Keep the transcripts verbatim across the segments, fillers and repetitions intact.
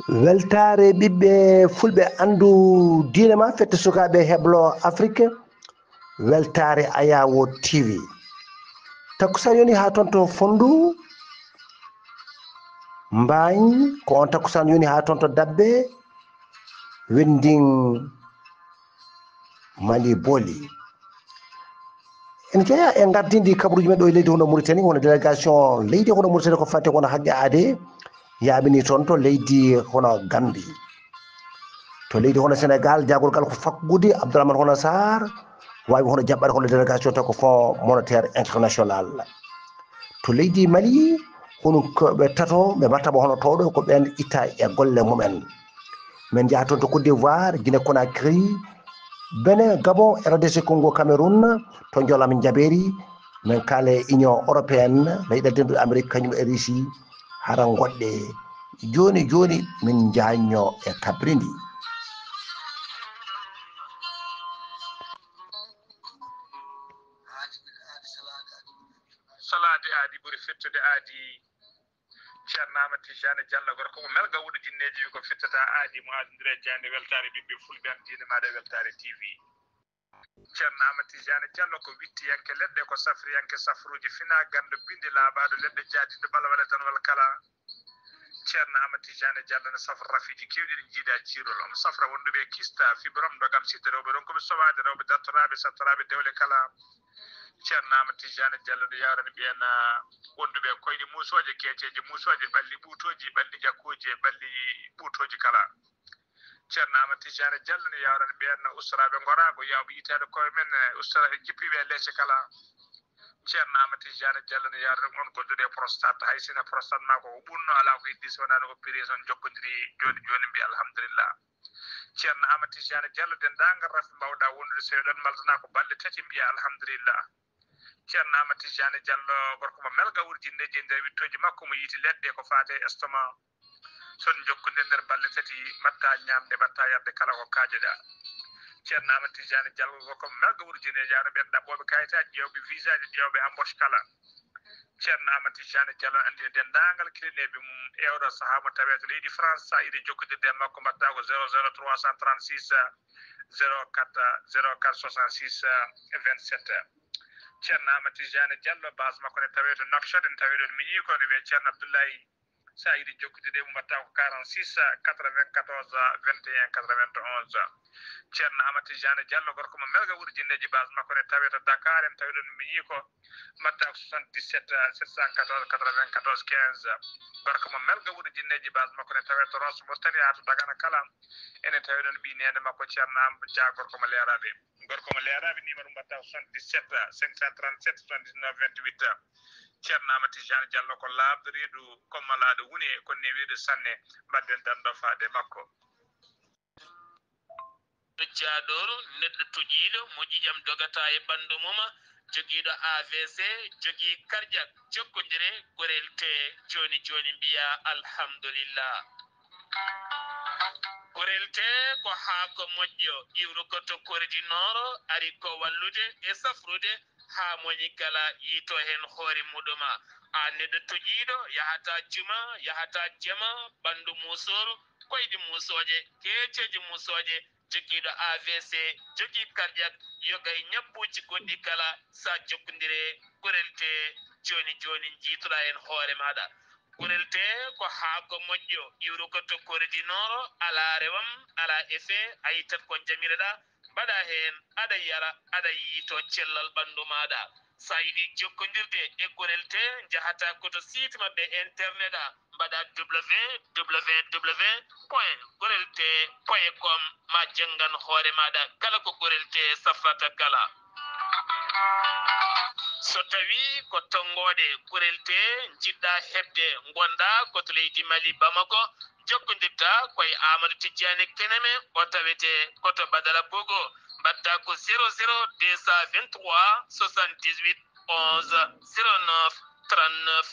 Weltaare ɓiɓɓe fulɓe, anndu diine ma fette sukaaɓe heblo Afrique. Weltaare Ayawo T V. Takkusaan yoni haa toon to Fonndu Mbaañ, ko on takkusaan yoni haa toon to Dabbe, Wendin, Mali Boli. En jeya e gardindi kabaruuji men ɗo e leydi hono Mauritanie, hono délégation leydi hono Mauritanie ko fate kono haqqe aade yaaɓini toon to leydi hono Gambie. To leydi hono Sénégal, jaagorgal ko fakkude Abdourahmane Hono Sarr, waawi hono jaɓɓade hono délégation taw ko Fonds Monétaire International. To leydi Mali, hono ko ɓe tato, ɓe mbatta mo hono towɗo, ko ɓeen itta e golle mumen. Min njaha toon to Côte d'Ivoire, Guinée Conakry, Bénin, Gabon, R D C Congo, Cameroun, to Jolam Jabeeri, min kaale Union Européenne, leyɗe denduɗe Amérique, kañum e Russie, hara goɗɗe. Jooni, jooni, min njahanno e Kabrindi. Salaade aadi ɓuri fettude aadi. Ceerno Amadou Tijjani Diallo, gorko mo Melga Wuɗo Jinneeji, wi ko fittata aadi mo aadondire jaaynde. Weltaare ɓiɓɓe fulɓe, an diine maaɗa e Weltaare T V. Ceerno Amadou Tijjani Diallo ko wittiyanke leɗɗe, ko safriyanke safruuji, fina ganndo bindi laaɓaaɗo leɗɗe, jaadiiɗo balwale danwal kala. Ceerno Amadou Tijjani Diallo no safra rafiiji keewɗi ɗi jiidaa ciirol. Omo safra wonduɓe e kista, fibrome, ndogam, sitta, rewɓe ronkuɓe sowaade, rewɓe dartoraaɓe, sattoraaɓe dewle kala. Ceerno Amadou Tijjani Diallo no yawrani ɓeen, ah, wonduɓe e koyɗe muusooje, keeceeje muusooje, ɓalli ɓuutooji, ɓalli ƴakkooji e ɓalli ɓuutooji kala. Ceerno Amadou Tijjani Diallo no yawrani ɓeen ustoraaɓe ngoraago, yawɓe yitaade koye men, eh, ustora-, jippiiɓe e leece kala. Ceerno Amadou Tijjani Diallo no yawrani on gonduɗo e prostate, hay sinno prostate maa ko o ɓunno, alaa ko heddi so wonaa no opéré, so on jokkondiri jooni jooni, mbiya alhamdulillah. Ceerno Amadou Tijjani Diallo, denndaangal rafi mbaawɗaa wondude, so eɗon mbaldanaa ko balɗe tati, mbiya alhamdulillah. Ceerno Amadou Tijjani Diallo, gorko mo Melga Wuɗo Jinneeji, e nder wittooji makko mo yiiti leɗɗe ko faati e estomac. So on njokkondirii nder balɗe tati, mbaɗtaa ñaamde, mbaɗtaa yarde kala ko kaajoɗaa. Ceerno Amadou Tijjani Diallo, gorko mo Melga Wuɗo Jinneeji, ano ɓeen ɗaɓɓooɓe kayitaaji, ƴeewɓe visaaji, ƴeewɓe embauche kala. Ceerno Amadou Tijjani Diallo anndini denndaangal kilineeɓe mum e oɗo sahaa mo tawee to leydi France, so a yiɗi jokkondirde e makko, mbaɗtaa ko zéro zéro trois cent trente-six, zéro quatre, zéro quatre soixante-six, vingt-sept. Ceerno Amadou Tijjani Diallo, base makko ne tawee to Nouakchott, ene tawee ɗoon miñi ko, ne wiyee Ceerno Abdoulaye. So a yiɗi jokkondirde e mum, mbaɗtaa ko quarante-six, quatre-vingt-quatorze, vingt et un, quatre-vingt-onze. Ceerno Amadou Tijjani Diallo, gorko mo Melga Wuɗo Jinneeji, base makko ne tawee to Dakar, ene tawee ɗoon miñi ko, mbaɗtaa ko soixante-dix-sept, sept cent quatorze, quatre-vingt-quatorze, quinze. Gorko mo Melga Wuɗo Jinneeji, base makko ne tawee to Rosso Mauritanie haa to Dagana kala. Ene tawee ɗoon ɓii neene makko Ceerno Amadou Dia, gorko mo Leeraaɓe. Gorko mo Leeraaɓe, numéro mbaɗtaa ko soixante-dix-sept, cinq cent trente-sept, soixante-dix-neuf, vingt-huit. Ceerno Amadou Tijjani Diallo ko laaɓɗo reedu, ko malaaɗo wune, ko newiiɗo sanne. Mbaɗden danndo faade makko. Jaaɗooru, neɗɗo toƴiiɗo mo ƴiiƴam dogata e ɓanndu mum, jogiiɗo A V C, jogii cardiaque, jokkondire, gorel tee jooni jooni, mbiyaa alhamdulillah. Gorel tee ko haako moƴƴo, iwrukoto kordi nooro, ari ko wallude e safrude haa moñi kala yiito heen hoore muɗum. Aan neɗɗo toƴiiɗo, yahataa juma, yahataa jama, ɓanndu muusooru, koyɗi muusooje, keeceeje muusooje, jogiiɗo A V C, jogii cardiaque, yoga e ñabbuuji goɗɗi kala, so a jokkondire gorel tee jooni jooni, njiitoɗaa heen hoore maaɗa. Gorel tee ko haako moƴƴo, iwrukoto kordi nooro, alaa rewam, alaa effet, a yittat ko njamireɗaa, mbaɗaa heen, aɗa yara, aɗa yiito cellal ɓanndu maaɗa. So a yiɗi jokkondirde e gorel tee, njahataa ko to site maɓɓe internet a, mbaɗaa W W W point gorel tee point com, ma janngan hoore maaɗa kala ko gorel tee safrata kala. So tawii ko tonngooɗe gorel tee njiɗɗaa heɓde, ngonɗaa ko to leydi Mali, Bamako, jokkondirtaa ko e Amadou Tijjani Keneme, o tawetee ko to Badara Bogo. Mbaɗtaa ko zéro zéro deux cent vingt-trois soixante-dix-huit onze zéro neuf trente-neuf.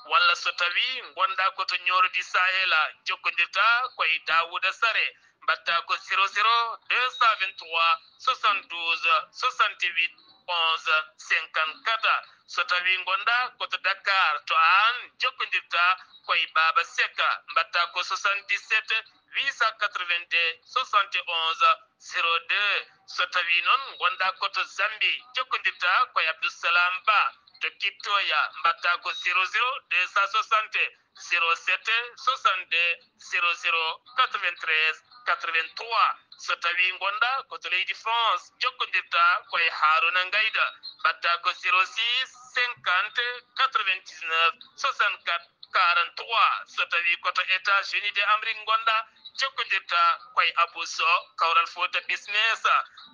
Walla so tawii ngonɗaa ko to Ñooro di Sahel, jokkondirtaa ko e Daouda Sare, mbaɗtaa ko zéro zéro deux cent vingt-trois soixante-douze soixante-huit onze cinquante-quatre. So tawii ngonɗaa ko to Dakar, to aan, jokkondirtaa Jokkondirta koye Baba Seka, mbatta ko soixante-dix-sept huit cent quatre-vingt-deux soixante et onze zéro deux. So tawi noon ngonɗa ko to Zambie, jokkondirta koye Abdoussalam Ba to Kiptoya, mbatta ko zéro zéro deux cent soixante zéro sept soixante-deux zéro zéro quatre-vingt-treize quatre-vingt-trois. So tawi ngonɗa ko to leydi France, jokkondirta koye Haruna Ngayda, mbatta ko zéro six cinquante quatre-vingt-dix-neuf soixante-quatre quarante-trois. So tawi ko to États-Unis de Amérique ngonɗa, jokkondirta koye Abou Sow, Kawral Fouta Business,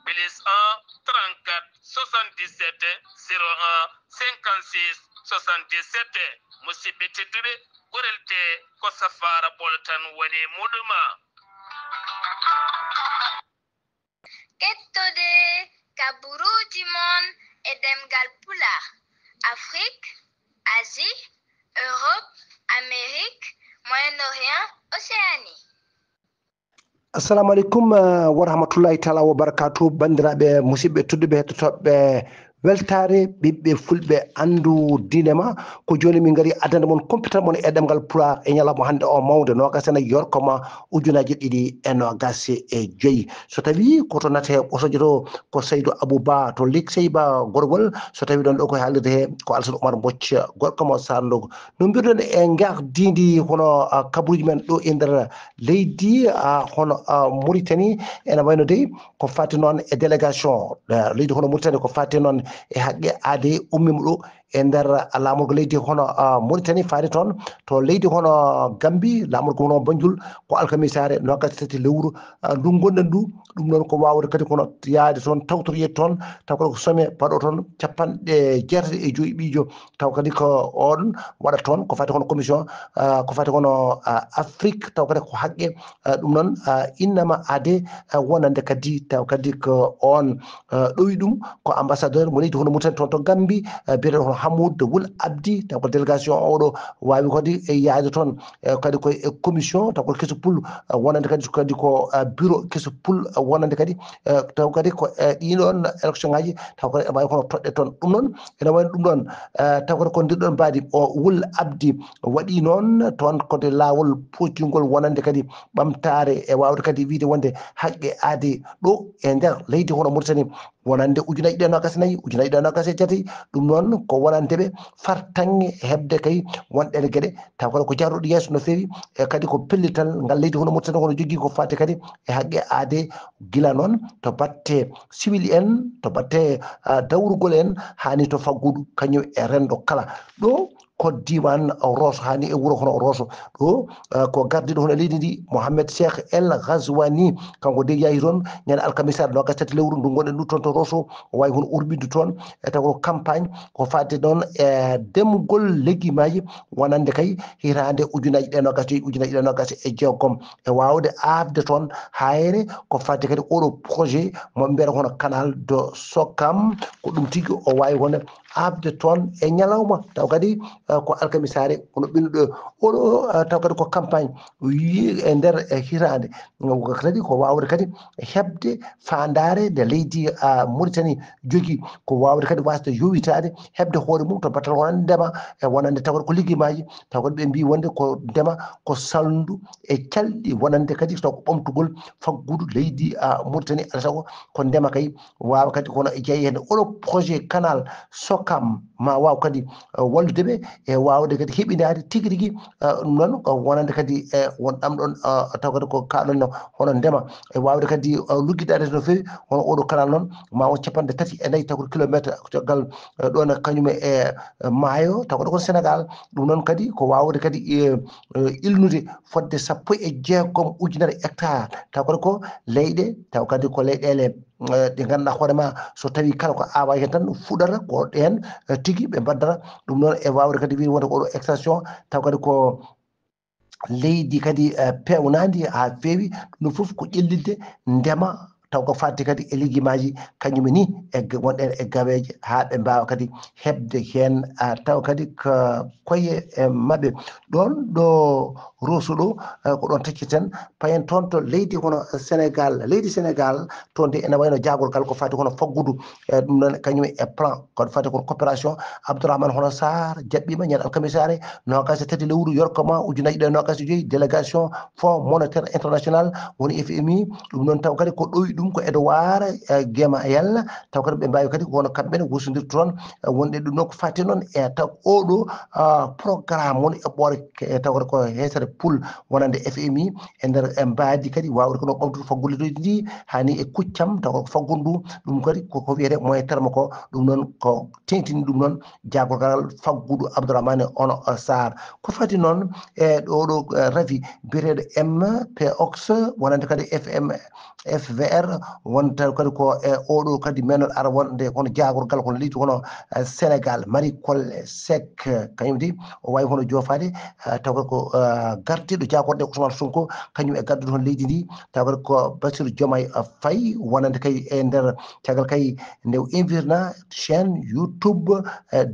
plus un trente-quatre soixante-dix-sept zéro un cinquante-six soixante-dix-sept. Musidɓe tedduɓe, gorel te ko safaara bolo tan woni muɗuma. Kettode kaburuuji mon e ɗemngal Pulaar, Afrik, Asie, Europe, Amerique, Moyen-Orient, Océanie. Assalamu aleykum, eh, wa rahmatullahi taala wa barakatuh. Banndiraaɓe musidɓe tedduɓe hettotooɓe weltaare ɓiɓɓe fulɓe anndu diine ma. Ko jooni min ngari addande mon kumpital mon e ɗemngal Pulaar e ñalawma hannde o mawnde noogas e nayi yorko ma ujunaaji ɗiɗi e noogas e joyi. So tawi ko to nate ɓosojo to ko Saydou Abou Ba to Liksey Ba Gorgol, so tawi ɗon ɗo ko haalirde he ko Alsan Oumar Mbocc gorko mo Sarndogo. No mbiruɗen e ngardiindi hono, ah, kaburuuji men ɗo e nder leydi, ah, hono, ah, Mauritanie, ene wayno dey ko fati noon e délégation, eh, leydi hono Mauritanie ko fati noon e haqqe aade ummima ɗo e nder laamorgo leydi hono, ah, Mauritanie faade toon to leydi hono Gambie, laamorgo hono Banjul ko alkamisaare noogas e tati lewru, ah, ndu ngonɗen ndu. Ɗum noon ko waawde kadi kono yaade toon tawtoreede toon taw kadi ko sommet baɗo toon capanɗe jeetati e joyi ɓiijo taw kadi ko on waɗa toon ko fati kono commission, ah, ko fati kono, ah, Afrique taw kadi ko haqqe, ah, ɗum noon, ah, innama aade, ah, wonande kadi taw kadi ko on, ah, ɗowi ɗum ko ambassadeur mo leydi hono Mauritanie toon to Gambie, ah, biyeteɗo hono Hamoud Wul Abdi taw ko délégation oɗo waawi kadi e yaade toon, eh, kadi ko e commission taw ko keso pul, ah, wonande kadi kadi ko, ah, bureau keso pul, ah, wonande kadi, eh, taw kadi ko, eh, ɗiɗon élection ngaji taw kadi ene wawi kono toɗɗe toon. Ɗum noon ene wayno ɗum ɗon, eh, taw kadi ko ndir ɗon mbaadi o Wul Abdi waɗi noon toon kode laawol potingol wonande kadi ɓamtaare e wawde kadi wiide wonde haqqe aadi ɗo e nder leydi hono Mauritanie wonande ujunaaji ɗiɗi e noogas e nayi, ujunaaji ɗiɗi e noogas e tati. Ɗum noon ko wonande ɓe fartaŋŋe heɓde kay wonɗen geɗe taw kadi ko jarruɗe yeeso no feewi, e kadi ko pellital ngal leydi hono Mauritanie hono jogii ko fati kadi e haqqe aade gila noon to batte civil en, to batte, ah, dawrugol en, hani to faggudu kañum e renndo kala. Ɗo ko diiwaan Rosso, hani e wuro hono Rosso. Ɗo, ah, ko gardiiɗo hono leydi ndi, Mohamed Cheikh El Ghazouani, kanko de yahi toon ñande alkamisaare noogas e tati lewru ndu ngonɗen ndu toon to Rosso, o wawi hono urbidde toon, e taw ko campagne, ko fadde noon e demgol legimaaji wonande kay hitaande ujunaaji ɗiɗi e noogas e joyi, ujunaaji ɗiɗi e noogas e jeegom, e waawde aafde toon hayre ko fadde kadi oɗo projet mo mbiyata hono canal de Socam, ko ɗum tigi o wawi wonde aafde toon e ñalawma taw kadi, eh, ko alkamisaare kono ɓennuɗo oɗo, eh, taw kadi ko campagne o yii e nder, eh, hitaande kadi ko wawde kadi heɓde faandaare nde leydi, ah, Mauritanie jogii, ko wawde kadi wasde yowitaade heɓde hoore mum to battal wonande ndema e wonande taw kadi ko legimaaji taw kadi ɓe mbi wonde ko ndema ko salndu e calɗi wonande kadi taw ko ɓamtugol faggudu leydi, ah, Mauritanie alaa sago ko ndema kay waawa kadi kono e jeyi heen oɗo projet canal Socam ma waaw kadi, eh, wallude ɓe e waawde kadi heɓindaade tigi rigi, eh, ɗum noon ko wonande kadi e won ɗam ɗon, eh, taw kadi ko kaɗon no hono ndema e waawde kadi, eh, luggidaade no feewi hono oɗo canal noon ma won capanɗe tati e nayi taw ko kilométre caggal, eh, ɗon kañum e, eh, maayo taw kadi ko Sénégal. Ɗum noon kadi ko waawde kadi, eh, eh, ilnude fodde sappo e jeegom ujunere hectare taw kadi ko leyɗe taw kadi ko leyɗele, eh, ɗe ngannduɗaa hoore ma so tawi kala ko awa heen tan fuɗata ko ɗeen, eh, tigi ɓe mbaddata ɗum noon e waawde kadi wiide wonde ko oɗo extension taw kadi ko leydi kadi, eh, pewnandi haa feewi ɗum fof ko ƴellitde ndema taw ko fatti kadi e liggimaaji kañum ni e wonɗen e gaweeje haa ɓe mbaawa kadi heɓde heen taw kadi ko koye e maɓɓe. Ɗoon ɗo Rosso ɗo ko ɗoon tacciten payen toon to leydi hono Sénégal. Leydi Sénégal toon de ene wayno jaagorgal ko fati kono faggudu e ɗum ɗon kañum e plan ko fati kono coopération. Abdourahmane hono Sarr jaɓɓiima ñande alkamisaare nogas e tati lewru yorkoma ujunaaji ɗiɗi nogas e joyi délégation Fonds monétaire international woni F M I. Ɗum noon taw kadi ko ɗowi ɗum ko Edouard Gemayel taw kadi ɓe mbawi kadi kono kamɓe ne wursodirta toon wonde ɗum noon ko fati noon e taw oɗo programme woni eɓɓore taw kadi ko hesere pul wonande F M I e nder e mbaadi kadi wawde kono ɓamtude faggudu leydi ndi hani e kuccam taw ko faggudu ndu ɗum kadi koko wiyete moyen terme ko ɗum noon ko tengtini ɗum noon jaagorgal faggudu Abdourahmane ono Sarr. Ko fati noon e ɗo ɗo rafi biyeteɗo M P Ox wonande kadi F M F V R wonta kadi ko e oɗo kadi menoɗo ara wonde kono jaagorgal kono leydi kono Sénégal Marie Colle Seck kañum de o wawi hono jofaade taw ko gardiɗo jagorɗe Ousmane Sonko kañum e gaddude hono leydi ndi taw ko Bassirou Diomaye Faye wonande kay e nder caggal kay nde o invirna chaîne YouTube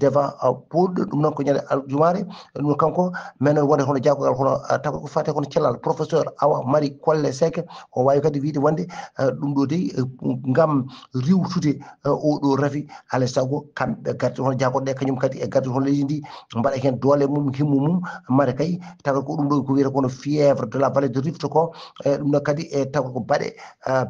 devant Poud ɗum noon ko ñande aljumaare ɗum kanko men wonde hono jagogal hono taw ko fate kono cellal professeur Awa Marie Colle Seck o wawi kadi wiide wonde ɗum ɗo dey ngam riwtude oɗo rafi alay sago kamɓe gardi hono jagoɗe kañum kadi e gardi hono leydi ndi mbaɗa hen doole mum himmu mum mata kay tagal ko ɗum ɗo ko wiyata kono fièvre de la vallée de Rift ko e ɗum ɗo kadi e tagal ko baɗe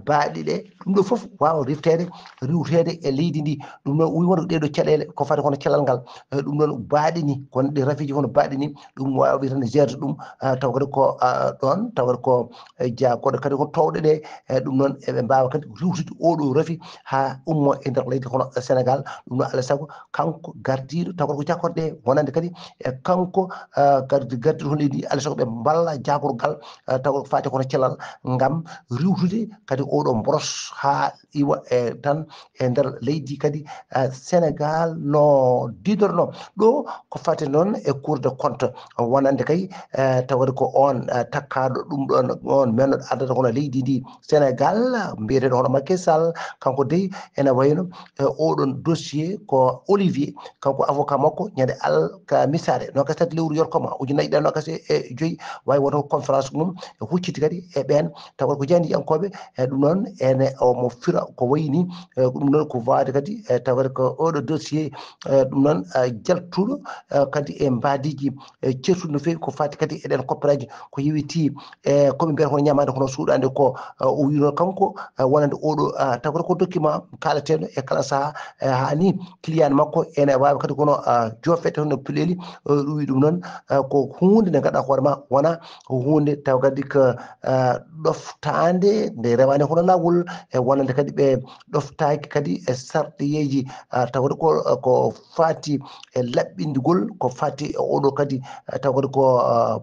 baɗi ɗe ɗum ɗo foof wawa riftede riwtede e leydi ndi ɗum ɗo wi wonde ɗeɗo caɗele ko fate kono cellal ngal ɗum ɗon baɗini kono ɗi rafiji kono baɗini ɗum wawi tan gerde ɗum taw kadi ko ɗon taw kadi ko jagoɗe kadi ko towɗe ɗe ɗum noon eɓe mbawa kadi riwtude oɗo rafi ha ummo e nder leydi kono Sénégal ɗum noon alay sago kanko gardiɗo taw ko jakkorɗe wonande kadi e kanko gardi gardiɗo hono leydi alay sago ɓe mballa jagorgal taw ko fate kono cellal ngam riwtude kadi oɗo mboros ha iwa e tan e nder leydi kadi Sénégal no didorno ɗo ko fate noon e Cour des comptes wonande kay taw kadi ko on takkaɗo ɗum ɗon on men ardata kono leydi ndi Sénégal mbiyeteɗo hono Macky Sall kanko dey ene wayno e oɗon dossier ko Olivier kanko avocat makko ñande alkamisaare nogas tati lewru yorkoma ujunnaji ɗiɗi nogas e joyi wawi wonde ko conférence mum e hucciti kadi e ɓen taw kadi ko jeyaniyankoɓe e ɗum noon ene omo fira ko wayni e ko ɗum noon ko wade kadi e taw kadi ko oɗo dossier e ɗum noon jaltuɗo kadi e mbadiji e certude no fewi ko fati kadi eɗen copperaji ko yewiti e koɓe mbiyata hono ñamade hono suuɗade ko o wino kanko wonande oɗo taw kadi ko document kalateɗo e kala saaha hani client makko ene wawi kadi kono jofete hono pileli ɗum wi ɗum noon ko hunde nde ganduɗa hoore ma wona hunde taw kadi ko ɗoftande nde rewani hono lawol e wonande kadi ɓe ɗoftaki kadi e sarɗiyeji taw kadi ko ko fati e laɓɓindigol ko fati e oɗo kadi taw kadi ko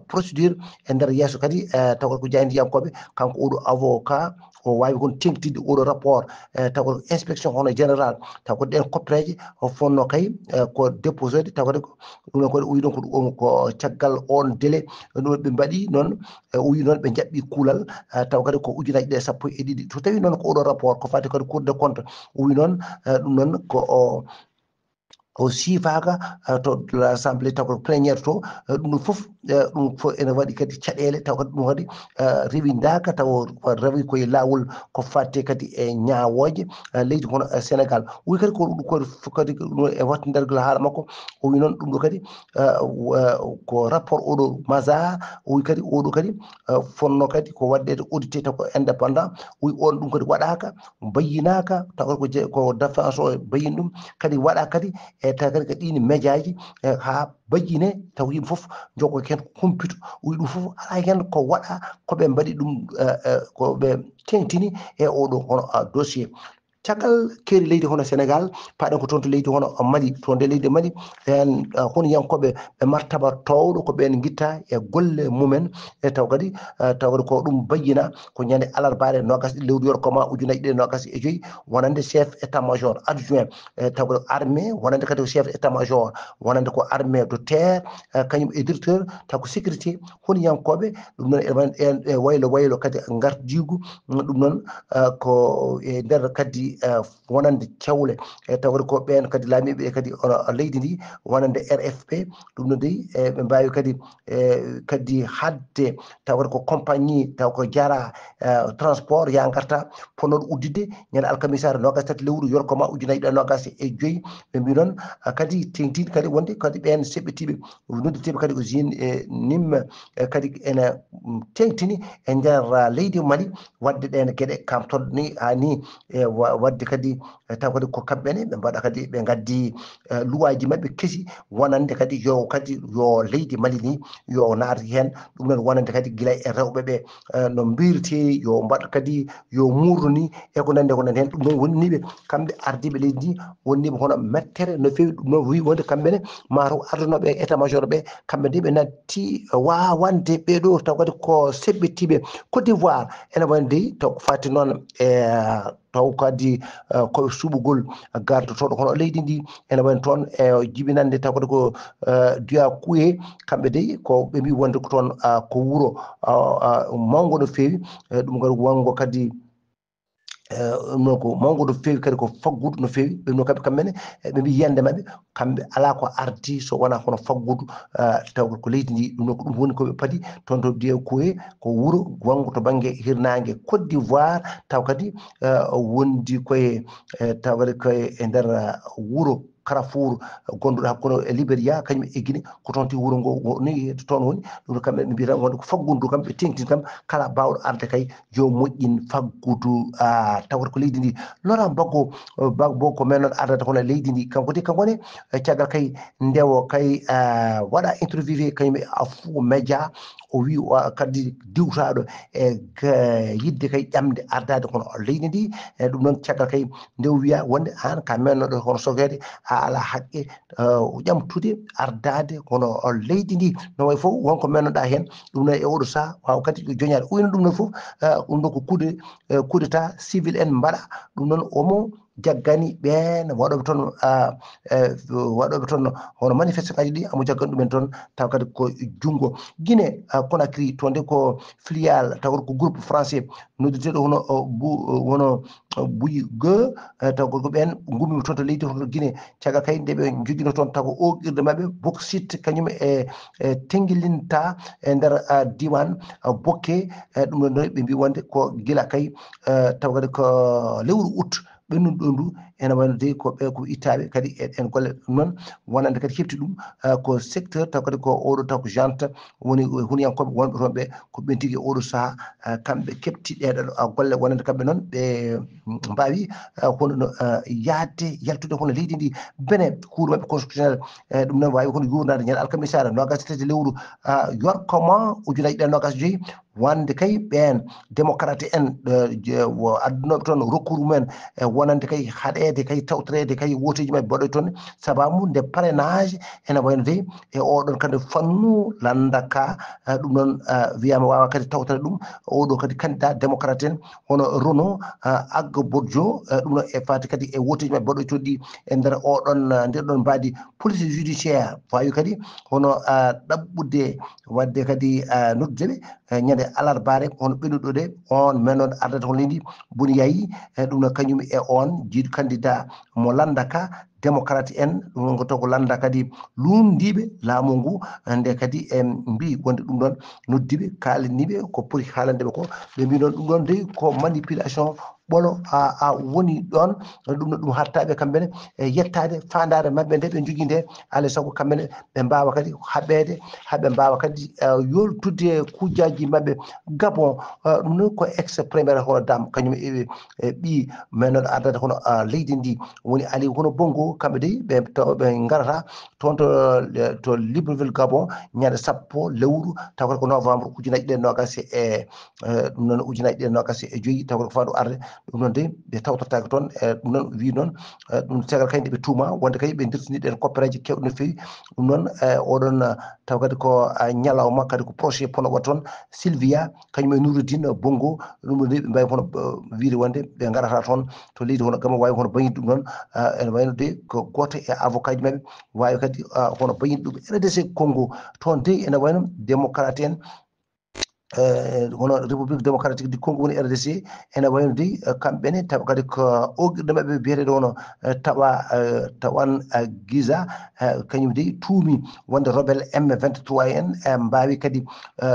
procédure e nder yeeso kadi taw kadi ko jaydiyankoɓe kanko oɗo avocat o wawi kon tengtinde oɗo rapport taw kadi ko inspection hono général taw kadi ɗen koppereje o fonno kay ko déposede taw kadi ɗum ɗon kadi uyi ɗon ko ɗum ko caggal on délai ɗum ɓe mbaɗi noon uyi noon ɓe jaɓɓi kuulal taw kadi ko ujunaji ɗe sappo e ɗiɗi so tawi noon ko oɗo rapport ko fati kadi cour de compte uyi noon ɗum noon ko o o siifaka to l'assemblée taw kadi plénière to ɗum ɗum fof ɗum fof ene waɗi kadi caɗele taw kadi ɗum kadi rewindaka taw rewi koye lawol ko fatte kadi e ñawoje leydi kono Sénégal wi kadi ko ɗum kadi kadi e wattindergal haala makko o wi noon ɗum ɗo kadi ko rapport oɗo masa o wi kadi oɗo kadi fonno kadi ko waɗɗede audité taw ko indépendant o wi on ɗum kadi waɗaka bayyinaka taw ko je ko défense o bayyin ɗum kadi waɗa kadi e taw kadi ko ɗin médiaji ha bayyine taw yimɓe fof jokko hen humpito o wi ɗum fof ala hen ko waɗa ko ɓe mbaɗi ɗum ko ɓe tengtini e oɗo hono dossier Caggal keeri leydi hono Senegal, paɗen ko toon to leydi hono Mali, toon de leydi Mali, ɓeen honiyankooɓe ɓe martaba toowɗo ko ɓeen ngitta e golle mumen. E taw kadi taw kadi ko ɗum bayyina ko ñande alarbaare noogas ɗiɗi lewru yorkoma ujunaaji ɗiɗi noogas e joyi, wonande chef état major adjoint, e taw kadi armée, wonande kadi ko chef état major, wonande ko armée de terre, kañum e directeur taw ko sécurité honiyankooɓe. Ɗum noon e waylo waylo kadi ngardiigu, ɗum noon ko e nder kadi wonande cewle, e taw kadi ko ɓeen kadi laamiiɓe kadi leydi ndi, wonande R F P. Ɗum noon dey e ɓe mbaawi kadi e kadi hadde taw kadi ko compagnie taw ko jara transport ya ngarta, ponnoɗo udditde ñande alkamisaare noogas tati lewru yorkoma ujunaaji ɗiɗi noogas e joyi. Ɓe mbi noon kadi tengtini kadi wonde kadi ɓeen seɓɓitiiɓe nodditeeɓe kadi ko zin e nim kadi ene tengtini e nder leydi Mali, wadde ɗeen geɗe kam tolni haa ni e wadde kadi taw kadi ko kamɓe ne ɓe mbaɗa kadi ɓe ngaddi luwaaji maɓɓe kesi, wonande kadi yo kadi yo leydi Mali ni yo naati heen. Ɗum noon wonande kadi gila e rewɓe ɓe no mbirte yo mbaɗ kadi yo muurdo ni e ko nande ko nande heen. Ɗum noon wonniiɓe kamɓe ardiiɓe leydi ndi, wonniiɓe hono mettere no feewi. Ɗum noon wi wonde kamɓe ne mataw ardunooɓe e état major ɓe, kamɓe de ɓe natti wawande ɓeeɗo taw kadi ko seɓɓitiiɓe Côte d'Ivoire. Ene wonde taw ko fati noon e taw kadi ko suɓugol gardotooɗo kono leydi ndi ene woni toon e jibinande taw kadi ko Duya Kuye. Kamɓe dey ko ɓe mbi wonde ko toon ko wuro mawngo no feewi. Ɗum kadi wongo kadi ɗum noon ko mawngo no feewi kadi ko faggudu no feewi. Ɓe no kamɓe kamɓe ne ɓe mbi yiyande maɓɓe kamɓe alaa ko ardi so wonaa kono faggudu taw ko leydi ndi. Ɗum noon ko ɗum woni ko ɓe padi toon to Duya Kuye, ko wuro wongo to bannge hirnaange Côte d'Ivoire, taw kadi wondi koye taw kadi koye e nder wuro Carrefour gonɗuɗo hakkunde e Liberia kañum e Guinée. Ko toon ti wuro ngo ni toon woni ɗum kamɓe ɓe mbiyata wonde ko faggudu kam ɓe tengtini kam kala baawɗo arde kay yo moƴƴin faggudu tawata ko leydi ndi. Laurent Gbagbo, Gbagbo ko men noon ardata kono leydi ndi kanko de kanko ne caggal kay ndewo kay waɗa interviewé kañum e Afo Média, o wi kadi diwtaɗo e yidde kay ƴamde ardade kono leydi ndi. E ɗum noon caggal kay nde o wiya wonde an ka mennoɗo kono sogede a ala haqqe ƴamtude ardade kono leydi ndi. No way fof wonko mennoɗa hen, ɗum noon e oɗo saha wawa kadi joñade uyno ɗum noon fof. Ɗum ɗo ko kude kudeta civil en mbaɗa ɗum noon omo jaggani ɓeen waɗooɓe toon waɗooɓe toon hono manifestation ngaji ɗi amo jaggani ɗumen toon taw kadi ko junngo Guinée Conakry toon de ko filial taw ko groupe français nodduteeɗo hono wono buy ge taw ko ɓeen ngummiima toon to leydi hono Guinée. Caggal kay nde ɓe njogino toon taw ko oqirde maɓɓe boksit kañum e tengilinta e nder diwan bokke. Ɗum ɗo ɓe mbi wonde ko gila kay taw kadi ko lewru août ɓennuɗo ɗo ndu ene wayno dey ko ɓe ko ittaɓe kadi e ɗen golle. Ɗum noon wonande kadi hefti ɗum ko secteur taw kadi ko oɗo taw ko gente woni huniyankoɓe wonɓe toon ɓe ko ɓen tigi oɗo saha kamɓe kepti ɗeɗo golle wonande kamɓe noon ɓe mbawi hono no yaadde yaltude hono leydi ndi bene cour maɓɓe constitutionnel. Ɗum noon wawi kono yurnade ñande alkamisare nogas tati lewru yorkoma ujunnaji ɗiɗi nogas joyyi wonde kay ɓeen démocrate en addunoɓe toon recours mumen e wonande kay haɗede kay tawtorede kay woteji maɓɓe mbaɗoy toon sababu nde parrainage ene wayno dey e oɗon kadi fannu landaka. Ɗum noon wiyama wawa kadi tawtade ɗum oɗo kadi candidat démocrate en hono Renaud Gbagbo ɗum noon e fati kadi e woteji maɓɓe mbaɗoy toon ɗi e nder oɗon nder ɗon mbaadi police judiciaire wawi kadi hono ɗaɓɓude wadde kadi noddude ɓe ñande alarbaare on ɓennuɗo de on men on ardata ko leydi boni yayi. Ɗum no kañum e on jiiɗo candidat mo landaka démocrate en ɗum won ko taw ko landa kadi lundiɓe laamu ngu nde kadi en mbi wonde ɗum ɗon noddiɓe kalaniɓe ko poti haalande ɓe ko ɓe mbi noon ɗum ɗon dey ko manipulation ɓolo a a woni ɗon. Ɗum no ɗum hartaɓe kamɓe ne e yettade fandare maɓɓe nde ɓe jogui nde alay saago kamɓe ne ɓe mbawa kadi haɓede haɓe mbawa kadi yoltude kujaji maɓɓe. Gabon ɗum noon ko ex premiére hono dame kañum e ɓi men noon ardata hono leydi ndi woni ali hono bongo kamɓe dey ɓe taw ɓe ngarata toon to to Libreville, Gabon, ñande sappo lewru taw ko novembre ujunaaji ɗiɗi e noogaas e ɗum noon ujunaaji ɗiɗi e noogaas e joyi taw ko fandu arde. Ɗum noon dey ɓe tawtortaake toon e ɗum noon wi noon ɗum tegal kay nde ɓe tuuma wonde kay ɓe ndirtini ɗen koppereeje kewɗe no feewi. Ɗum noon oɗon taw kadi ko ñalawma kadi ko projet pono waɗa toon Sylvia kañum e Noureddine Bongo. Ɗum noon dey ɓe mbawi hono wiide wonde ɓe ngarata toon to leydi hono Gabon waawi hono bañit ɗum noon. Ene wayno de ko gooto e avocat ji maɓɓe waawi kadi hono bañit ɗum R D C Congo. Toon dey ene wayno démocrate en hono République démocratique du Congo woni R D C. Ene wayno dey kamɓe ne tawa kadi ko oogirɗo maɓɓe biyeteeɗo hono tawa tawan giza kañum dey tuumi wonde rebelle M vingt-trois en mbaawi kadi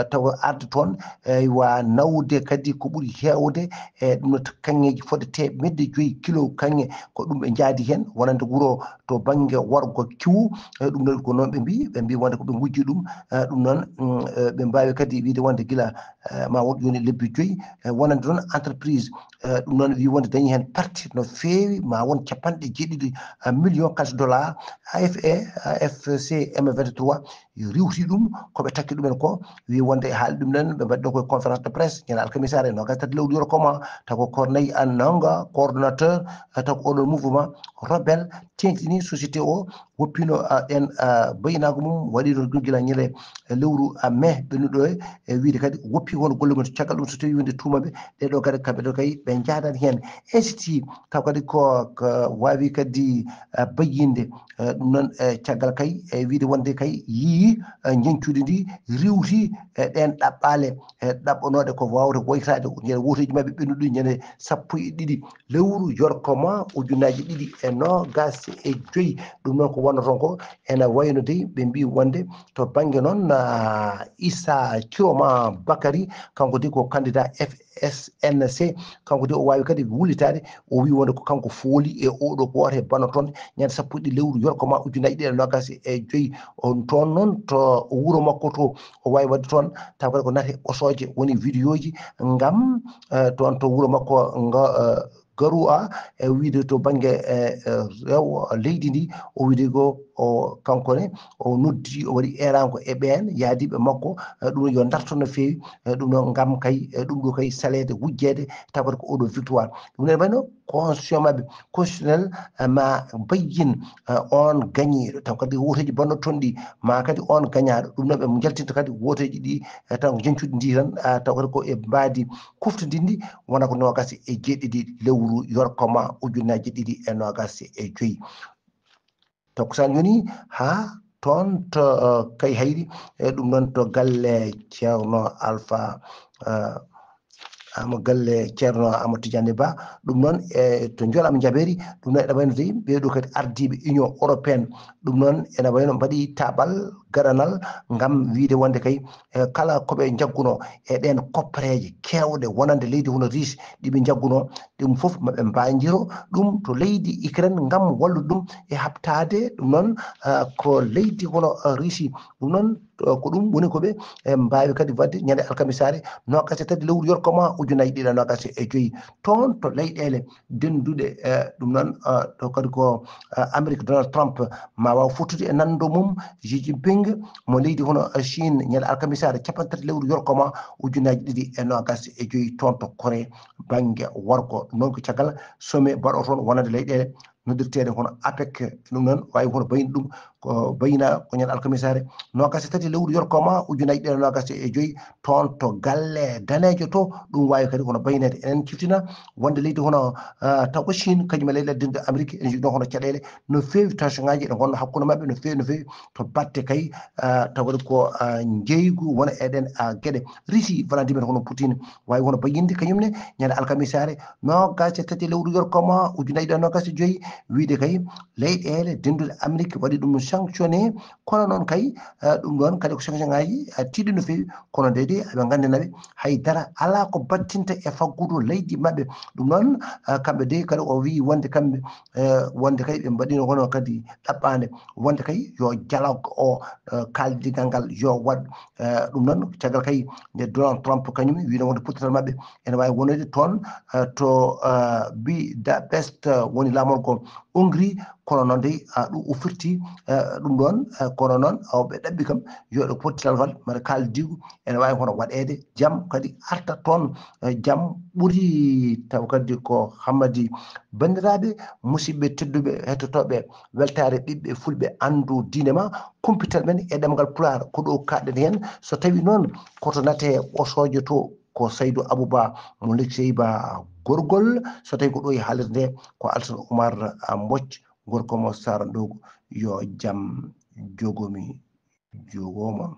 tawa arde toon wa nawde kadi ko ɓuri heewde e ɗum no kaŋŋeeji fodde teemedde joyi kilo kaŋŋe ko ɗum ɓe njaadi heen wonande wuro to bannge worgo kiwu. Ɗum noon ko noon ɓe mbi ɓe mbi wonde ko ɓe ngujji ɗum. Ɗum noon ɓe mbaawi kadi wiide wonde gila ma woɗ jooni lebbi joyi wonande noon entreprise ɗum noon wi wonde dañi heen parti no feewi ma won capanɗe jeeɗiɗi million kalse dollar. AFE AFC M vingt-trois riwti ɗum ko ɓe takki ɗumen ko wi wonde e haali ɗum ɗen ɓe mbaɗi ɗo koye conférence de presse ñande alkamisaare nogas tati lewru yoro koma taw ko Corneille Nangaa coordonnateur taw ko oɗon mouvement rebelle teŋtini société o woppino ɗen bayinaago mum waɗi ɗon ɗum gila ñande lewru mai ɓennuɗo e wiide kadi woppi won golle mum caggal ɗum so tawi wonde tuuma ɓe ɗe ɗo kadi kamɓe ɗo kay ɓe njaadani heen. Inciti taw kadi ko waawi kadi bayyinde ɗum noon caggal kay e wiide wonde kay yii njeñcuuɗi ndi riwti e ɗeen ɗaɓɓaale e ɗaɓɓanooɗe ko waawde woytaade ñande wooteeji maɓɓe ɓennuɗi ñande sappo e ɗiɗi lewru yorkoma ujunaaji ɗiɗi e noogaas e joyi. Ɗum noon ko wonno toon ko ene wayno dey ɓe mbi wonde to bannge noon Issa Chiroma Bakary kanko dey ko candidat F S N C kanko de o waawi kadi wullitaade o wi wonde ko kanko fooli e oɗo ko woote bano toon ñande sappo ɗiɗi lewru yorkoma ujunaaji ɗiɗi e noogaas e joyi. On toon noon to wuro makko to o waawi waɗde toon taw kadi ko nate ɓosooje woni vidéoji ngam toon to wuro makko nga garu a e wiide to bannge rewo leydi ndi o wiide ko o kanko ne o noddi o waɗi eranko e ɓeen yaadiiɓe makko ɗum yo darto no feewi. Ɗum ɗo ngam kay ɗum ɗo kay saleede wujjeede tawata ko oɗo victoire ɗum ne wayno constitution maɓɓe constitutionnel ma bayyin on gañiiɗo taw kadi woteeji bonno toon ɗi ma kadi on gañaaɗo ɗum noon ɓe njaltinta kadi woteeji ɗi taw ko jeñcuɗi ndi tan taw kadi ko e mbaadi kuftodinndi wona ko noogaas e jeeɗiɗi lewru yorkoma ujunaaji ɗiɗi e noogaas e joyi. Takkusaan yoni haa toon to kay hayri e ɗum noon to galle ceerno Alpha ama galle ceerno ama Tidiane Ba. Ɗum noon e to njol ama jabeeri ɗum noon eɗa wayno dey ɓeeɗo kadi ardiiɓe union européenne ɗum noon ene wayno mbaɗi taɓal gaɗanal ngam wiide wonde kay e kala ko ɓe njagguno e ɗeen koppereeje keewɗe wonande leydi hono Russie ɗi ɓe njagguno ɗum fof maɓe mbaajiro ɗum to leydi Ukraine ngam wallude ɗum e haɓtaade ɗum noon ko leydi hono Russie. Ɗum noon ko ɗum woni ko ɓe mbaawi kadi waɗde ñande alkamisaare noogaas e tati lewru yorkoma ujunaaji ɗiɗi e noogaas e joyi toon to leyɗeele dennduɗe. Ɗum noon ɗo kadi ko Amérique Donald Trump ma waaw fottude e nanndo mum Xi Jinping mo leydi hono Chine ñande alkamisaare capanɗe tati lewru yorkoma ujunaaji ɗiɗi e noogaas e joyi toon to Corée bannge worgo. Ɗum noon ko caggal sommet baɗo toon wonande leyɗeele noddirteeɗe hono APEC. Ɗum noon waawi hono bayni ɗum ko bayna ko ñande alkamisaare noogaas e tati lewru yorkoma ujunaaji ɗiɗi e noogaas e joyi toon to galle daneejo to ɗum waawi kadi kono bayneede enen ciftina wonde leydi hono taw ko Chine kañum e leyɗe dennduɗe Amérique ene jogino hono caɗeele no feewi tension ngaji ene ngonno hakkunde maɓɓe no feewi no feewi to batte kay taw waɗi ko jeygu wona e ɗen geɗe. Russie Vladimir hono Poutine waawi hono bayyinde kañum ne ñande alkamisaare noogaas e tati lewru yorkoma ujunaaji ɗiɗi e noogaas e joyi wiide kay leyɗeele dennduɗe Amérique waɗi ɗum sanctionné kono noon kay ɗum ɗoon kadi ko sanction ngaji tiiɗi no feewi kono de de aɓe nganndina ɓe hay dara alaa ko battinta e faggudu leydi maɓɓe. Ɗum noon kamɓe de kadi o wii wonde kamɓe wonde kay ɓe mbaɗino hono kadi ɗaɓɓaande wonde kay yo dialogue o kaaldigal ngal yo waɗ. Ɗum noon caggal kay nde Donald Trump kañum wiino wonde pottital maɓɓe ene waawi wonoyde toon to Budapest woni laamorgo Hongrie Kono noon dey, a, ɗum o firti, eh, ɗum ɗoon, eh, kono noon, awa ɓe ɗaɓɓi kam, yo ɗo pottital ngal, mbaɗa kaaldiigu, ene waawi hono waɗeede jam kadi arta toon, eh, jam ɓuri taw kadi ko Hammadi. Banndiraaɓe, musidɓe tedduɓe, hettotooɓe weltaare ɓiɓɓe fulɓe, anndu diine ma, kumpital men e ɗemngal Pulaar, ko ɗo kaaɗen heen. So tawii noon, ko to nate osoojo to, ko Saydu Abuba mo Leksey Ba Gorgol. So tawii ko ɗo e haalirde nde, ko Alsan Umar, ah, Mbooc, gorko mo Sara Ndogo. Yo jam jogomi, jogooma.